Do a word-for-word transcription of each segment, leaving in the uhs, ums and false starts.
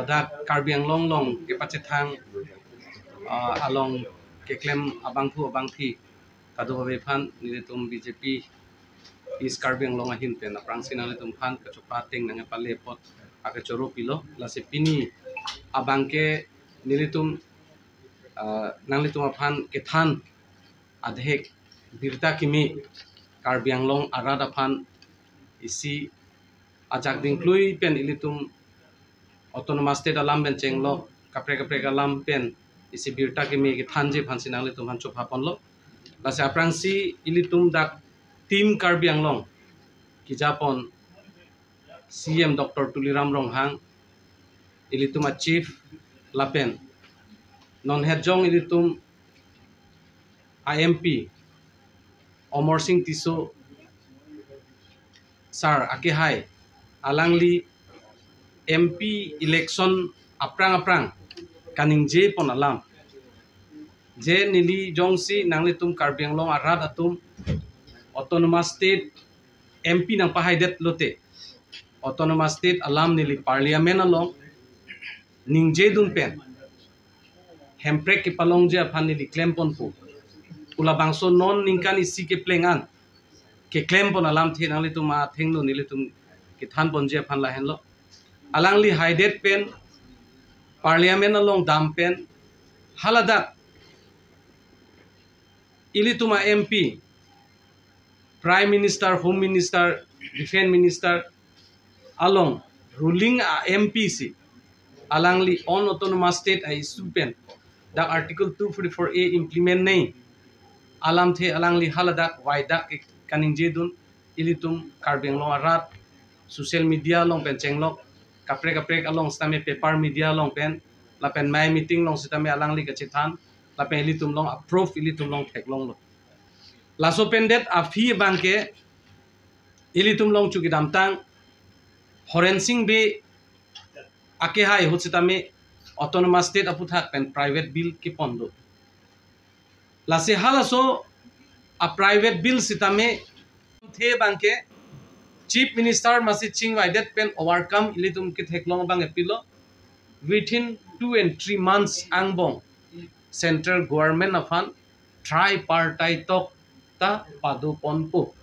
Dak Karbi Anglong along kepachethang, ah, along keklem abangphu abangphi kadokave aphan nelitum B J P East Karbi Anglong ahin pen aphrangsi nanglitum aphan kachepateng nangpale apot akachoro pilo. Lasi pini abangke nelitum, ah, nanglitum aphan kethan adhek birta kimi Karbi Anglong arat aphan isi ajak dingklui pen ilitum Autonomous State alam pen chenglok kaprek kaprek alam pen isi birta kimi kethanji aphansi nanglitum aphan chopha ponlo. Lasi aphrangsi ilitum dak Team Karbi Anglong kejapon C M Doctor Tuliram Ronghang, ilitum a chief lapen non hetjong ilitum a M P Amarsing Tisso sir akehai, alangli M P election aphrang aphrang kaningje pon alam, je neli jongsi nanglitum Karbi Anglong arat atum Autonomous State M P nangpahaidet lote, Autonomous State alam neli Parliament along ningje dun pen hemprek kepalongji aphan neli klem ponpo pu labangso non ningkan isi kepleng an keklem pon alamthe nanglitum athengno nelitum kethan ponji aphan lahenlo. Alangli haidet pen Parliament along dam pen haladak ilitum a M P, Prime Minister, Home Minister, Defense Minister along ruling a M P si alangli on Autonomous State a issue pen dak Article two forty-four A implement nei alamthe alangli haladak waidak ke kaningje dun, ilitum Karbi Anglong arat social media along pen chenglok, kaprek kaprek along sitame paper media along pen lapen mei meeting along sitame alangli kachethan lapen ilitum along approve, ilitum along theklonglo. Laso pendet aphi abangke ilitum along chukidamtang Horensing Bey akehai ahut sitame Autonomous State aputhak pen private bill kepon do. Lasi halaso a private bill sitame the abangke Chief Minister masi chingvaidet pen overcome ilitum ketheklong abang epilo. Within two and three months angbong Central Government aphan tripartite talk ta pado ponpo.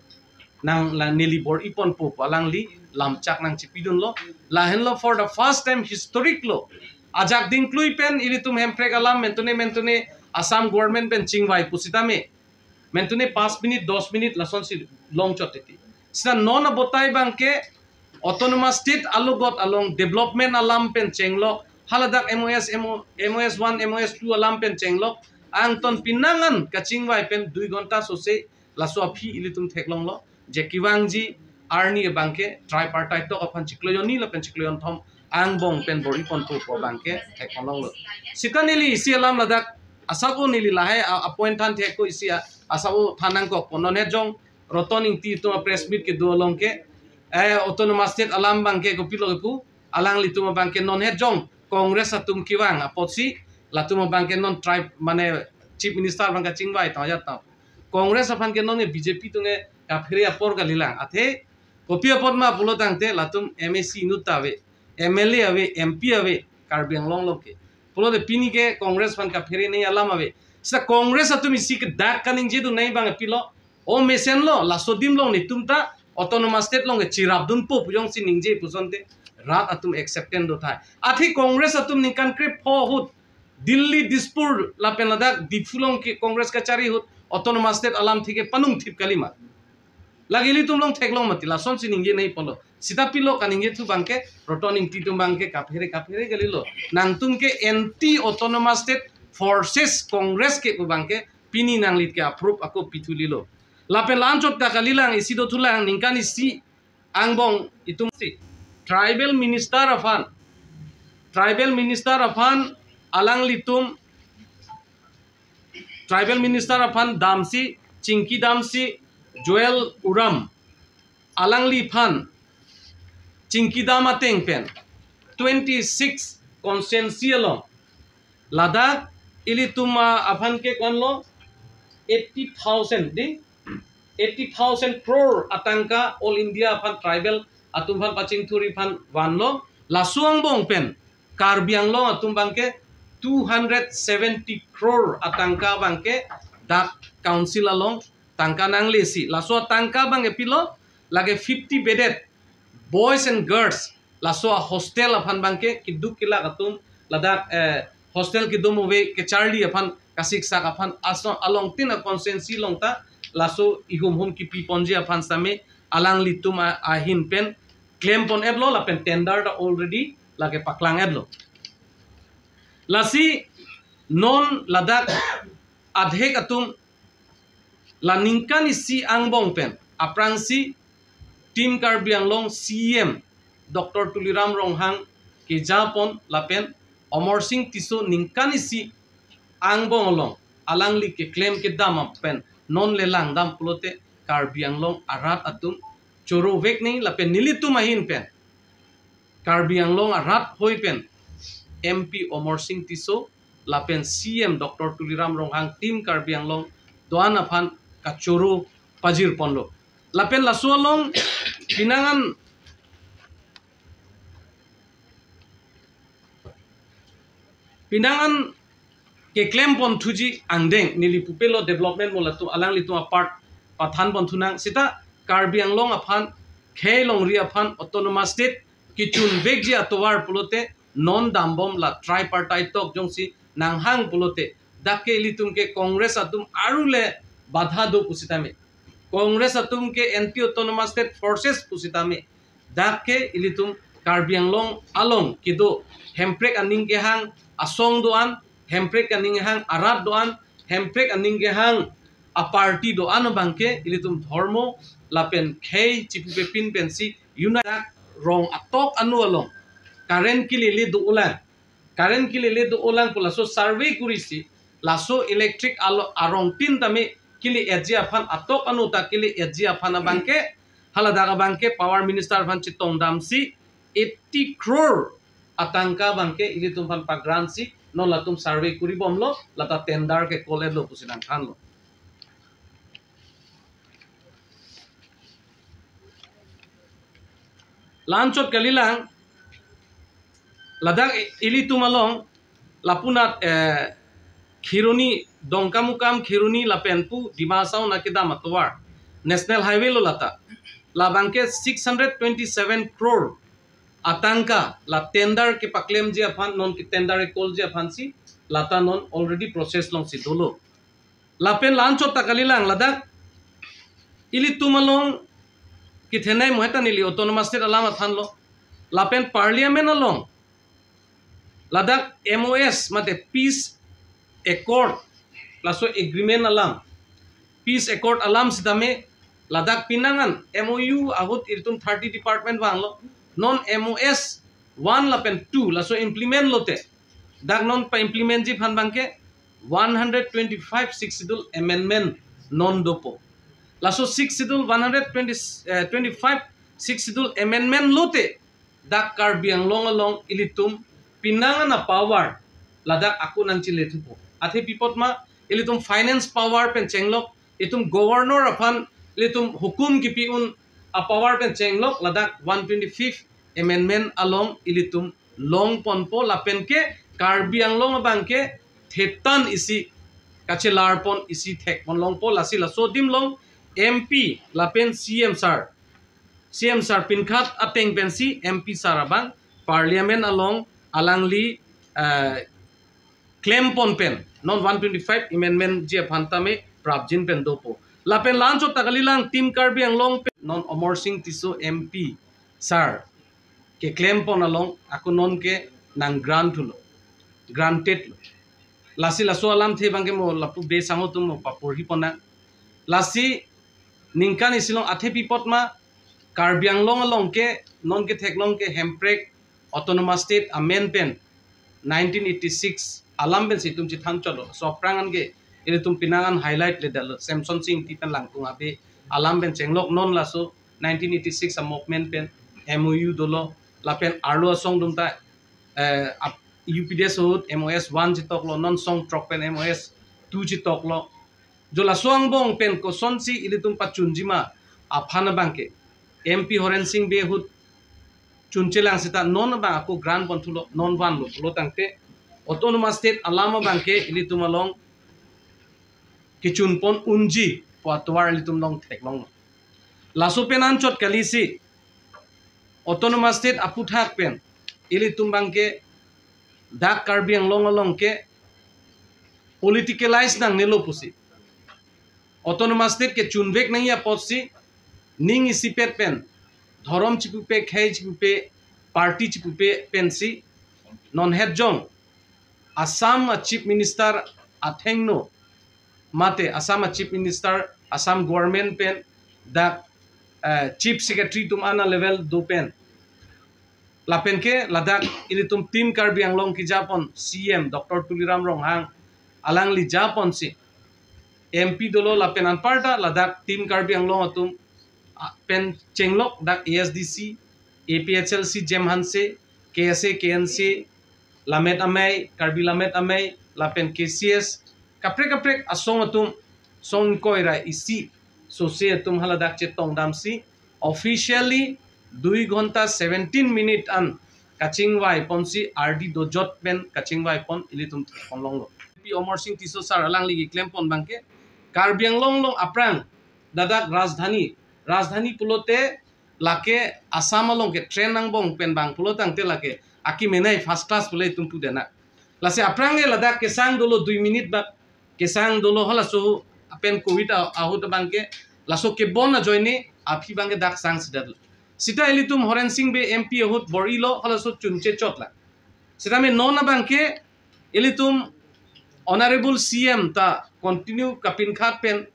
Nang la neli bor-i ponpo pu alangli lamchak nangchipidunlo. Lahenlo for the first time historic lo. Ajak dingklui pen ilitum hemprek alam mentune mentune Assam government pen chingvai pusitame mentune panch minute, dos minute lasonsi longchot titi. Sita non abotai abangke Autonomous State alogot along development alam pen chenglok, haladak M O S, M O, M O S one, M O S two alam pen chenglok, angton pinangan kachingvai pen dui ghonta sose laso aphi ilitum theklonglo, je kevangji arni abangke tripartite talk aphan chiklo hini lapen chiklo thom angbong pen bor-i ponpo pu abangke theklonglo. Sita neli isi alam ladak asap-o neli lahai a, a point than thekpo isi a, asap-o than nangkokpo. Non hetjong Roton Ingti atum a press meet kedo along ke, eh, Autonomous State alam abangke kopilo kepu, alanglitum abangke non hetjong Congress atum kevang apotsi latum abangke non tribe mane Chief Minister abang kachingvai tang ajat tang. Congress aphan ke non ke B J P atum ke kaphere apor kalilang. Athe kopi apot ma pulo tangte latum M A C inut ta ave, M L A ave, M P ave, Karbi Anglong along ke. Pulote pini ke Congress aphan kaphere nei alam ave. Sita Congress atum isi kedak kaningje dun nei abang pilo. O mesenlo, laso adim along netum ta Autonomous State along ke chirap dunpo pu jongsi ningje pusonte rat atum acceptance do thai. Athe Congress atum ningkan krepho ahut Delhi, Dispur lapen ladak Diphu along ke Congress kachari ahut Autonomous State alamthe ke panung thip kalima. Lake ilitum along theklong mati, lasonsi ningje nei pulo. Sita pilo kaningje thu abangke Roton Ingti atum abangke kaphere kaphere kalilo. Nangtum ke anti Autonomous State forces Congress ke pu abangke pini nanglit ke approve ako pithu lilo. Lapen la-anchot ta kalilang, isi dothulang, ningkan isi angbong itum si tribal minister aphan, tribal minister aphan alanglitum tribal minister aphan damsi, chingki damsi, Joel Uram alangliphan chingki dam ateng pen twenty-six constituency along ladak ilitum aphan ke konlo eighty thousand di, eighty thousand crore atangka All India aphan tribal atum aphan pachingthurji aphan vanlo. Laso angbong pen Karbi Anglong atum abangke two hundred seventy crore atangka abangke dak council along tangka nanglesi. Laso atangka abangke pilo, lake fifty bedded boys and girls, laso a hostel aphan abangke keduk kelak atum, ladak, eh, hostel kedom ove kecharli aphan, kasiksak aphan, aso alongtin a constituency along ta laso ihum hum kipi ponji aphan sitame alanglitum a-, ahin pen klem pon-etlo lapen tender ta already lake paklang-etlo. Lasi non ladak adhek atum la ningkan isi angbong pen aphrangsi Team Karbi Anglong C E M Doctor Tuliram Ronghang kejapon lapen Amarsing Tisso ningkan isi angbong along alangli keklem kedam pen non le langdam pulote Karbi Anglong arat atum choro vek nangji lapen nelitum ahin pen Karbi Anglong arat hoi pen M P Amarsing Tisso lapen C E M Doctor Tuliram Ronghang Team Karbi Anglong do-an aphan kachoro pajir ponlo. Lapen laso along pinangan, pinangan keklem pon thuji angdeng neli pupelo development mo latum alanglitum apart pathan pon thunang sita Karbi Anglong aphan khei longri aphan autonomous state kechun vekji atovar pulote non dambom la tripartite talk jongsi nanghang pulote dak ke ilitum ke Congress atum arule badha do pusitame, Congress atum ke anti autonomous state forces pusitame dak ke ilitum Karbi Anglong along kedo hemprek aning kehang asong do-an, hemprek aning kehang arat do-an, hemprek aning kehang a party do-an abangke ilitum dhormo lapen khei chipupe pin pensi unite rong atok anu along current kelele do-olang, current kelele do-olang pu laso survey kurisi laso electric alo arong tin tame kele-etji aphan atok anu ta kele-etji aphan abangke haladak abangke power minister aphan chetongdamsi eighty crore atangka abangke ilitum aphan pagrantsi non latum survey kuribomlo, lata tender ke call-etlo pusi nangthanlo. La-anchot kalilang, ladak ilitum along lapunat, eh, Kheroni, Dongkamukam Kheroni lapen pu Dima Hasao nangkedam atovar National Highway lo lata. Labangke six hundred twenty-seven crore atangka la tender kepaklemji aphan, non ke tender ke-callji aphansi lata non already process alongsi dolo. Lapen la-anchot ta kalilang, ladak ilitum along kethenei mo heta neli autonomous state alam athanlo. Lapen parliament along ladak M O S mate peace accord, laso agreement alam, peace accord alam sitame ladak pinangan M O U ahut ilitum thirty department vanglo, non M O S one lapen two laso implement lote dak non pa-implementji aphan abangke one hundred twenty-five Sixth Schedule amendment non dopo. Laso Sixth Schedule one hundred twenty, eh, twenty-five Sixth Schedule amendment lote dak Karbi Anglong along ilitum pinangan a power ladak ako nangchile thupo. Athe pi apot ma ilitum finance power pen chenglok, itum governor aphan ilitum hukum kipi un a power pen chenglok ladak one twenty-fifth amendment along ilitum long ponpo lapen ke Karbi Anglong abangke thetan isi kachelar pon isi thek pon longpo, lasi laso adim along M P lapen C M sir, C M sir pinkhat ateng pensi M P sir abang parliament along alangli, eh, klem pon pen non one twenty-five amendmentji aphan tame prapjin pen dopo. Lapen la-anchot ta kalilang, Team Karbi Anglong pen non Amarsing Tisso M P sir keklem pon along ako non ke nang grant thulo, granted lo. Lasi laso alamthe abangke mo lapu be sangho atum mo paporhi ponnang. Lasi ningkan isi along athe pi apot ma Karbi Anglong along ke non ketheklong ke hemprek autonomous state amen pen nineteen eighty-six alam pensi itum chethan chotlo. So aphrang an ke ilitum pinangan highlight le dal Semsonsing Ingti pen Langtung Abe alam pen chenglok non laso nineteen eighty-six a movement pen M O U dolo lapen arlo asong atum ta, eh, ap-, U P D S ahut M O S one chetoklo, non song throk pen M O S two chetoklo. Jo laso angbong pen kosonsi ilitum pachunji ma aphan abangke M P Horen Sing Bey ahut chunchelang seta non abang ako grant ponthulo, non vanlo pulo tangte autonomous state alam abangke ilitum along kechun pon unji pu atovar ilitum along theklonglo. Laso pen anchot kalisi autonomous state aputhak pen ilitum abangke dak Karbi Anglong along ke politicalize nangnelo pusi, autonomous state kechunvek nangji apotsi ning isipet pen, dhorom chipupe, khei chipupe, party chipupe pensi non hetjong Assam a Chief Minister athengno mate Assam a Chief Minister, Assam government pen, dak eh, Chief Secretary atum ana level do pen, lapen ke ladak ilitum Team Karbi Anglong kejapon C M Doctor Tuliram Ronghang alangli japonsi M P dolo lapen anparta ladak Team Karbi Anglong atum ah, pen chenglok dak A S D C, A P H L C, Jem Hanse, K S A, K N C, Lammet Amei, Karbi Lammet Amei, lapen K C S, kaprek kaprek asong atum song ingkoi ra isi sose atum haladak chetongdamsi officially dui ghonta seventeen minute an kachingvai ponsi ardi dojot pen kachingvai pon ilitum theklonglo. P Amarsing Tisso sir alangli keklem pon abangke Karbi Anglong along aphrang ladak Rajdhani, Rajdhani pulote lake Assam along ke train angbong pen bang pulo tangte lake akimenei first class pule tum pu dena. Lasi aphrang ke ladak kesang dolo dui minute bak kesang dolo halaso pen covid a- ahut abangke laso kebon ajoine aphi abangke dak sang sidat. Sita ilitum Horensing Bey M P ahut bor-ilo halaso chunche chot la. Sitame non abangke ilitum Honorable C M ta continue kapinkhat pen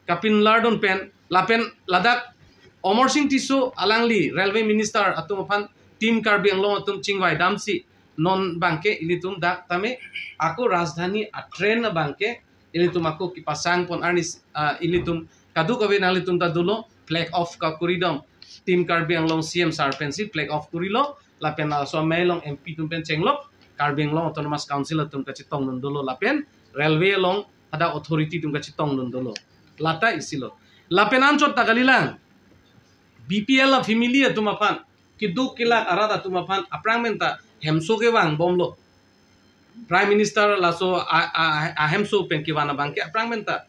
kapinlardun pen lapen ladak Amarsing Tisso alangli railway minister atum aphan Team Karbi Anglong atum chingvai damsi non abangke ilitum dak tame ako Rajdhani a train abangke ilitum ako kepasang pon arni ah, ilitum kadokave nanglitum ta dolo flag off ka kuridom Team Karbi Anglong C M sir pensi flag off kurilo lapen laso amei along M P atum pen chenglok Karbi Anglong Autonomous Council atum kachetongdun dolo lapen railway along hadak authority atum kachetongdun dolo. Lata isilo. Lapen anchot ta kalilang B P L a family atum aphan keduk kelak arat atum aphan aphrang pen ta hemso kevangbomlo. Prime Minister laso a, a, a hemso pen kevan abangke aphrang pen ta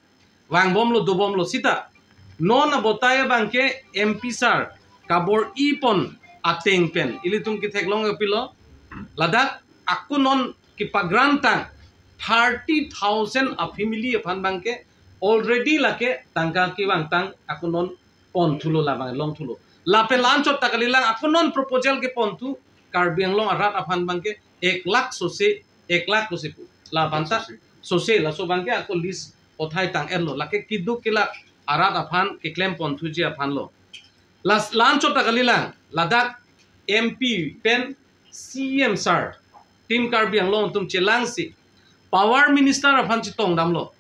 vangbomlo dobomlo sita. Non abotai abangke M P sir kabor-i pon ateng pen ilitum ketheklong pilo ladak ako non kepagrant tang thirty thousand a family aphan abangke already lake tangka kevang tang ako non ponthulo labang longthulo. Lapen la anchot ta kalilang ako non proposal keponthu Karbi Anglong arat aphan abangke ek lakh sose, ek lakh sose pu. Labang ta sose laso abangke ako list othai tang-etlo lake keduk kelak arat aphan keklem ponthuji aphanlo. Las la anchot ta kalilang ladak M P pen C M sir Team Karbi Anglong atum chelangsi Power Minister aphan chetongdamlo.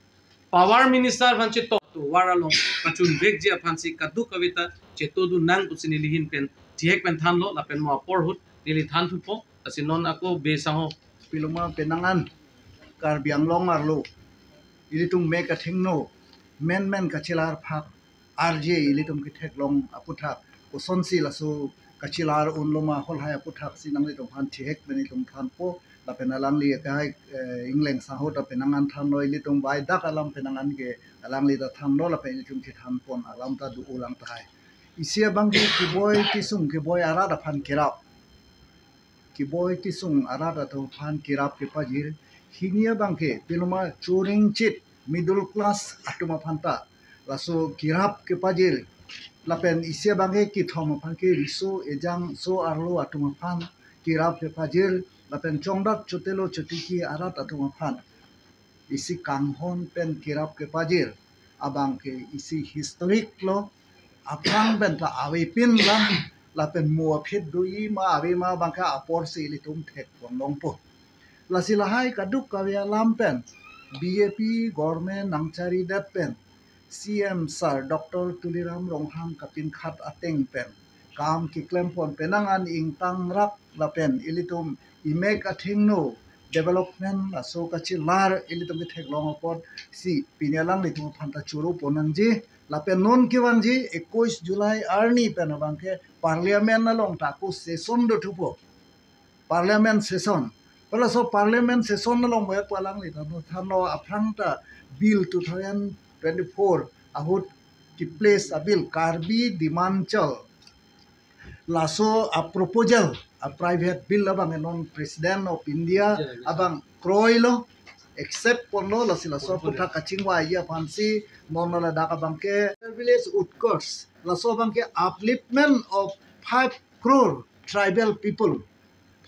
Power Minister aphan chetong atovar along kachunvekji aphansi kadokave ta chetongdun nang pusi neli ahin pen thihek pen thanlo lapen mo apor ahut neli thanthupo. Lasi non ako Bey Sangho. Piloma penang an Karbi Anglong arlo ilitum mek athengno menmen kachelar phak arje ilitum ketheklong aputhak kosonsi laso kachelar unloma holhai aputhaksi nanglitum aphan thihek pen itum thanpo lapen alangli akai eh, Ingleng Sangho ta penang an thanlo ilitum baidak alam penang an ke alangli ta thanlo lapen ilitum kethan pon alam ta do-olang tahai. Isi abangke keboi kesung keboi arat aphan kerap keboi kesung arat atum aphan kerap kepajir. Hini abangke piloma choringchit middle class atum aphan ta laso kerap kepajir. Lapen isi abangke kethom aphan ke riso ejang so arlo atum aphan kerap kepajir. Lapen chongdat chotelo chotiki arat atum aphan isi kanghon pen kerap kepajir abangke isi historic lo. Aphrang pen ta avepin lang lapen mo aphit do-i ma ave ma abangke aporsi ilitum thek pon longpo. Lasi lahai kadokave alam pen B J P government nangcharidet pen C M sir Doctor Tuliram Ronghang kapinkhat ateng pen kam keklem pon penang an ingtang rak lapen ilitum imek athengno development laso kachelar ilitum ketheklong apotsi pini alanglitum aphan ta choro pon nangji. Lapen non kevangji ekuis July arni pen abangke Parliament along ta ako session dothupo. Parliament session. Pu laso Parliament session along vet pu alanglitum thanlo aphrang ta Bill two thousand twenty-four ahut keplace a-bill Karbi Demanchal. Laso a-proposal, a-private bill abang non President of India abang kroilo, accept ponlo, lasi laso aphuthak kachingvai aphansi non ladak abangke village Utkarsh, laso abangke upliftment of five crore tribal people,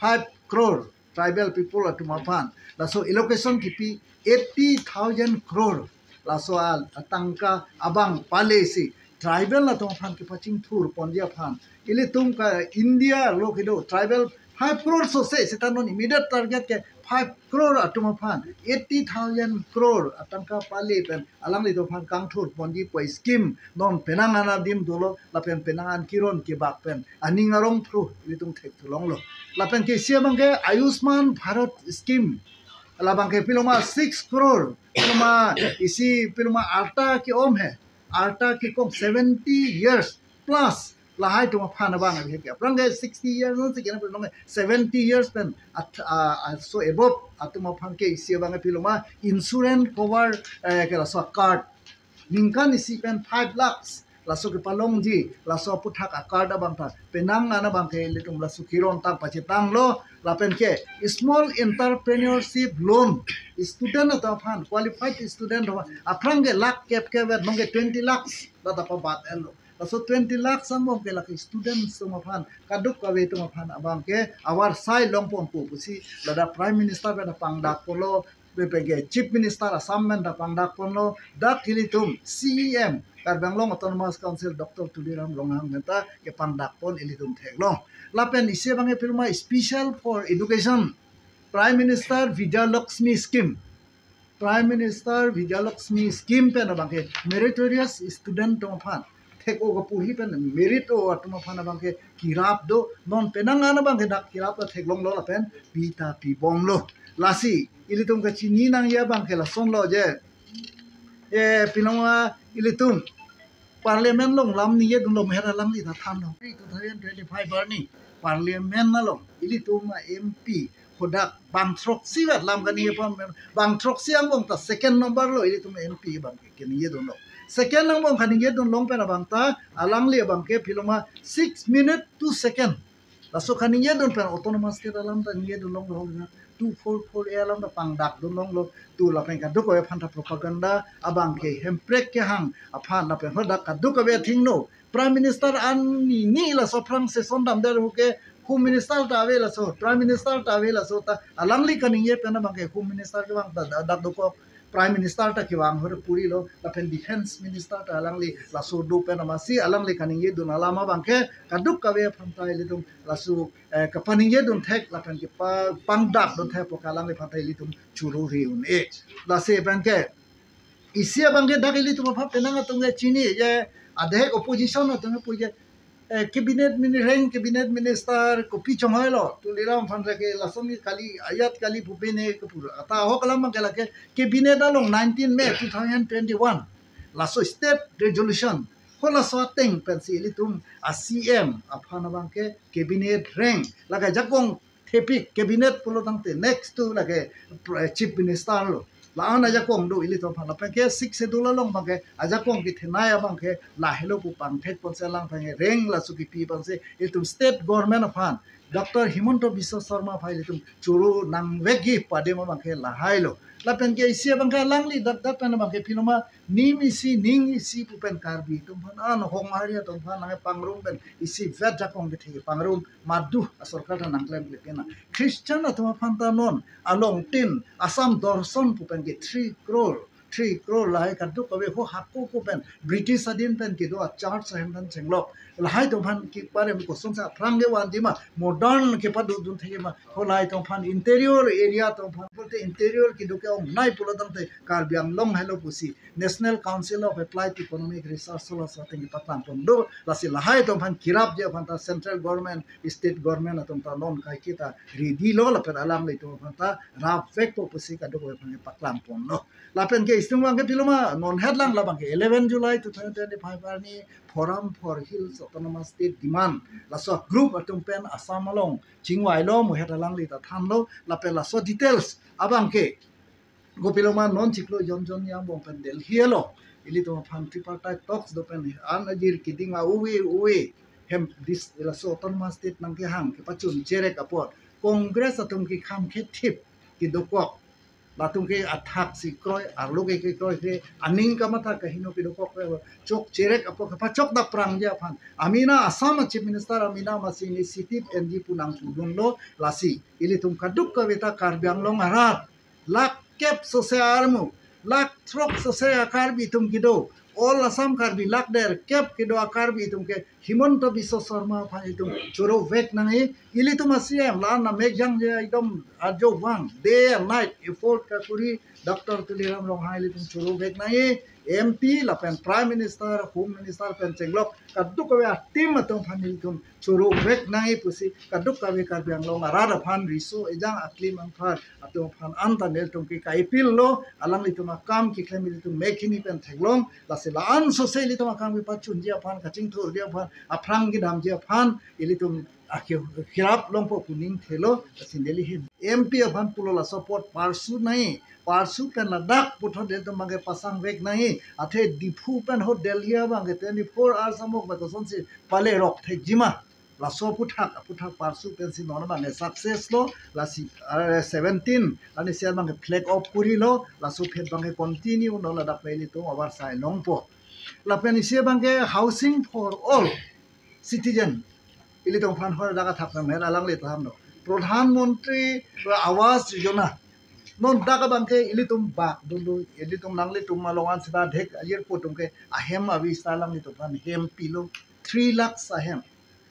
five crore tribal people atum aphan laso allocation kipi eighty thousand crore. Laso a-, atangka abang palesi tribal atum aphan kepachingthur ponji aphan ilitum ka India lo kedo tribal five crore sose, seta non immediate target ke five crore atum aphan eighty thousand crore atangka pale pen alanglitum aphan kangthur ponji pu scheme non penang an adim dolo, lapen penang an kiron kebak pen aning arong phru ilitum thekthulonglo. Lapen ke isi abangke Ayushman Bharat scheme, labangke piloma six crore, piloma isi piloma arta ke-om he, arta ke-om seventy years plus lahai atum aphan abang abang ke aphrang ke sixty years non si kena piloma seventy years pen at, a, a, so above atum aphan ke isi abangke piloma insurance cover, eh, ke laso card ningkan isi pen five lakhs laso kepalongji, laso aphuthak a-card abang ta penang an abangke ilitum laso kiron tang pachetanglo. Lapen ke small entrepreneurship loan student atum aphan, qualified student atum aphan aphrang ke lakh kep ke vet, non ke twenty lakhs lata pabat enlo. Laso twenty lakhs angbong ke lake students atum aphan, kadokave atum aphan abangke avarsai longponpo pusi ladak Prime Minister pen pangdak ponlo, lapen ke Chief Minister Assam pen ta pangdak ponlo, dak ilitum C E M Karbi Anglong Autonomous Council Doctor Tuliram Ronghang pen ta kepangdak pon ilitum theklong. Lapen isi abangke piloma special for education, Prime Minister Vidya Lakshmi scheme. Prime Minister Vidya Lakshmi scheme pen abangke meritorious student atum aphan, thek-o kapuhi pen merit-o atum aphan abangke kerap do, non penang an abangke dak kerap ta theklonglo lapen pi ta pibomlo. Lasi ilitum kachini nangji abangke lasonlo je, eh, piloma ilitum Parliament along lam ningjedunlo, meher alangli ta thanlo. Two thousand twenty-five arni Parliament along ilitum a-M P hadak bang throksi vet lam kaningje pon, bang throksi angbong ta second number lo ilitum M P abangke kaningjedunlo. Second angbong kaningjedunlong pen abang ta alangli abangke piloma six minute two second. Laso kaningjedun pen Autonomous State alam ta ningjedunlonglo, two four four A alam ta pangdak dunlonglo, tu lapen kadokave aphan ta propaganda abangke hemprek kehang aphan lapen hadak kadokave athengno Prime Minister an ni, ni laso aphrang session damdet ahut ke Home Minister ta ave laso, Prime Minister ta ave laso ta alangli kaningje pen abangke Home Minister kevang ta da-, dak dokok, Prime Minister ta kevang ahut purilo, lapen Defence Minister ta alangli laso do pen amatsi alangli kaningjedun alam abangke kadokave aphan ta ilitum laso, eh, kapaningjedun thek lapen kepa-, pangdak dun thek pu ke alangliphan ta ilitum choro ri un-e. Lasi abangke isi abangke dak ilitum aphan penang atum ke chini je, adehek opposition atum ke pu je, eh, cabinet mini-, reng cabinet minister kopi chonghoi lo, Tuliram aphan ke lason ke kali, ajat kali pu pine ke pura. Ata ahok alam abangke lake cabinet along nineteen May two thousand twenty-one laso state resolution, ho laso ateng pensi ilitum a-C M aphan abangke cabinet reng, lake ajakong thepik cabinet pulo tangte next to lake pr-, chief minister lo. La-an ajakong do ilitum aphan, lapen ke Sixth Schedule along abangke ajakong kethenei abangke lahelo pu pangthek ponsi alang abangke reng laso kipi ponsi ilitum state government aphan, Doctor Himanta Biswa Sarma aphan ilitum choro nangvekji pu adim abangke lahailo. Lapen ke isi abangke alangli dak dak pen abangke piloma nim isi ning isi pu pen Karbi atum aphan, an Honghari atum aphan nangpangrum pen isivet ajakong kethe pangrum madu asorkar ta nangklemkle kena. Christian atum aphan ta non along tin Assam Darshan pu pen ke three crore three crore lahai kadokave ho hako ko pen British adin pen kedo a church ahem pen chenglok. Lahai atum aphan kiparem kosonsi aphrang kevanji ma, modern kepadodun thekji ma, ho lahai atum aphan interior area atum aphan pulote interior kedo ke-ongnei pulo tangte Karbi Anglong helo pusi National Council of Applied Economic Research laso ateng kepaklang ponlo. Lasi lahai atum aphan kerapji aphan ta central government, state government atum ta non kaike ta ready lo, lapen alanglitum aphan ta rapvekpo pusi kadokave aphan kepaklang ponlo. Lapen ke istung abangke pilo ma, non het lang labangke eleven July two thousand twenty-five arni Forum for Hills Autonomous State demand laso group atum pen Assam along chingvailo, muhet alangli ta thanlo. Lapen laso details abangke kopilo ma, non chiklo jon jon angbong pen Delhi along ilitum aphan tripartite talks do pen an ajir keding a uve uve hem dis laso Autonomous State nangkehang kepachun cherek apot Congress atum kekhang kethip kedokok, latum ke athaksi kroi, arlo ke kekroi ke aning kamatha kaheno kedokok ke chok cherek apot kepachok dapprangji aphan amena Assam a Chief Minister amena masi initiative enji pu nangpudunlo. Lasi ilitum kadokave ta Karbi Anglong arat lakh kep sose armu, lakh throk sose a Karbi atum kedo, all Assam Karbi lakh der kep kedo a Karbi atum ke Himanta Biswa Sarma aphan itum chorovek nangji. Ilitum a C M la-an amek jangje ekdom ajo vang, day and night effort kakuri, Doctor Tuliram Ronghang ilitum chorovek nangji. M P lapen Prime Minister, Home Minister pen chenglok kadokave a team atum aphan ilitum chorovek nangji pusi kadokave Karbi Anglong arat aphan, riso ejang aklim anphar atum aphan anta nelitum ke ka-appeal lo, alanglitum akam keklem ilitum mekhini pen theklong. Lasi la-an sose ilitum akam kepachunji aphan, kachingthurji aphan, aphrang kedamji aphan ilitum ake kerap longpo pu ning thelo. Lasi neli hem M P aphan pulo laso apot parsu nangji, parsu pen ladak puthot nelitum abangke pasangvek nangji. Athe Diphu pen ho Delhi abangke twenty-four hours amok ba kosonsi palerok thekji ma. Laso aphuthak, aphuthak parsu pensi non abangke success lo. Lasi, eh, seventeen arni isi abangke flag off kurilo, laso aphet abangke continue non, ladak pen ilitum avarsai longpo. Lapen isi abangke housing for all citizen, ilitum aphan hor dak athak na men alangli thanlo, Pradhan Mantri Awas Yojana. Non dak abangke ilitum bak dunlo, ilitum nanglitum along an sita dhek ajir pu atum ke ahem avi sita alanglitum aphan hem pilo, three lakhs ahem.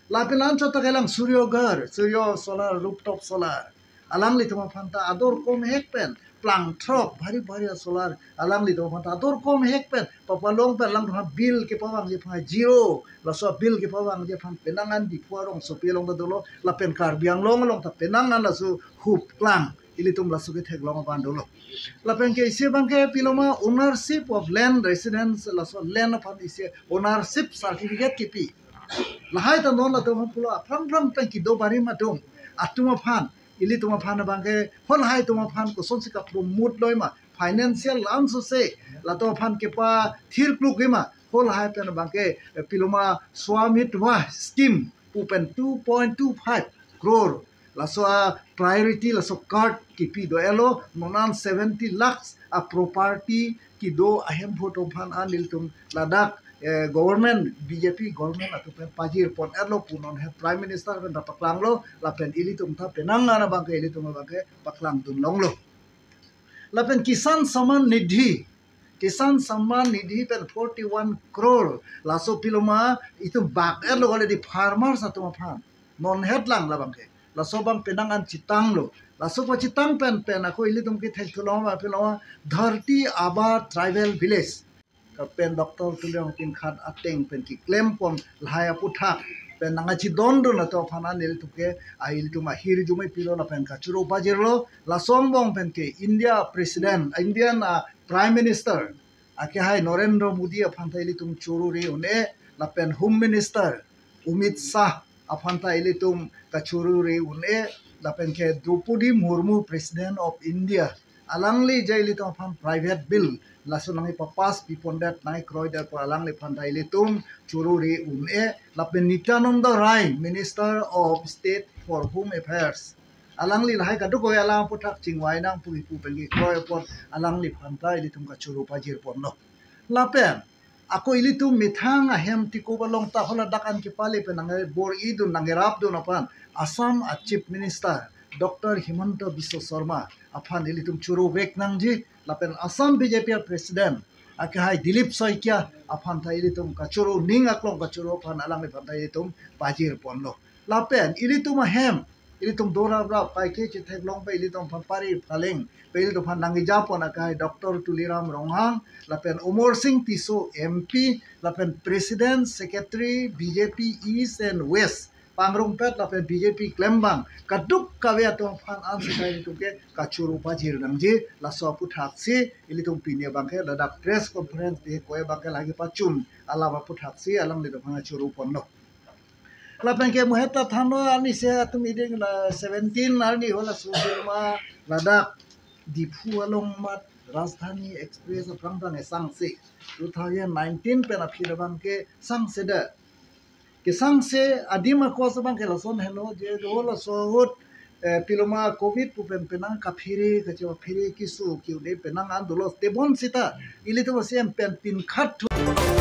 Lapen anchot ta kelang Surya Ghar, Surya Solar, Rooftop Solar. Alanglitum aphan ta ador komhek pen, plang throk, bhari bhari a solar, alanglitum aphan ta ador komhek pen, papalong pen alangtum aphan bill kepavangji aphan zero, laso bill kepavangji aphan penang an Diphu arongsopi along ta dolo, lapen Karbi Anglong along ta penang an laso hup klang, ilitum laso ketheklong abang dolo. Lapen ke isi abangke pilo ma, ownership of land, residence, laso land aphan isi ownership certificate kipi. Lahai ta non latum aphan pulo aphrang phrang pen kedo barim atum, atum aphan, ilitum aphan abangke, ho lahai atum aphan kosonsi ka-promote loi ma, financial la-an sose latum aphan kepathir kluk ma, ho lahai pen abangke, eh, pilo ma Swamitva scheme pu pen two point two five crore, laso a priority, laso card kipi do-etlo, non an seventy lakhs a property kedo ahemphu atum aphan an ilitum ladak, eh, government, B J P government atum pen pajir pon-etlo pu non het Prime Minister pen ta paklanglo, lapen ilitum ta penang an abangke ilitum abangke paklang dun longlo. Lapen Kisan Samman Nidhi, Kisan Samman Nidhi pen forty-one crore, laso pilo ma itum bak-etlo already farmers atum aphan. Non het lang labangke. Laso abang penang an chetanglo. Laso pachitang pen pen ako ilitum kethek thulong ma pilo ma Dharti Aaba Tribal Village. Ka pen Doctor Tuliram Ronghang khat ateng pen keklem pon lahai aphuthak pen nangkachidon dun atum aphan an ilitum ke, a ilitum ahirjume pilo lapen kachoro pajirlo. Laso angbong pen ke India President, Indian, ah, Prime Minister akehai Narendra Modi aphan ta ilitum choro re un-e, lapen Home Minister Amit Shah aphan ta ilitum kachoro re un-e, lapen ke Droupadi Murmu, President of India, alangli je ilitum aphan private bill laso nangkepapass pi pondet, nangkekroidet apot alangliphan ta ilitum choro re un-e, lapen Nityananda Rai, Minister of State for Home Affairs, alangli lahai kadokave alam aphuthak chingvai nang pu kipu pen kekroi apot alangliphan ta ilitum kachoro pajir ponlo. Lapen ako ilitum methang ahem tiko along ta hala dak an kepale pen nangbor-idun, nangkerapdun aphan Assam a Chief Minister Doctor Himanta Biswa Sarma aphan ilitum choro vek nangji, lapen Assam B J P a President akehai Dilip Saikia aphan ta ilitum kachoro, ning aklong kachoro aphan alangliphan ta ilitum pajir ponlo. Lapen ilitum ahem, ilitum dorap rap paike chetheklong pe ilitum aphan pari phaleng pe ilitum aphan nangkejapon akehai Doctor Tuliram Ronghang, lapen Amar Sing Tisso M P, lapen President, Secretary B J P East and West pangrumpet, lapen B J P klembang kadokave atum aphan ansi ta ilitum ke kachoro pajir nangji. Laso aphuthaksi ilitum pini abangke ladak press conference dei ko-e abangke lagi pachun alam aphuthaksi alanglitum aphan choro ponlo. Lapen ke muhet ta thanlo, arnisi atum ideng la seventeen arni hala susilma ladak Diphu along mat Rajdhani Express aphrang abangke sangse, two thousand nineteen pen aphi abangke sangse de. Kesangse adim akos abangke lason helo, je do laso ahut, eh, piloma covid pu pen penang kaphere, kachewa phere kisu kiu de penang an dolos, tebon sita ilitum a-C M pen pinkhat thu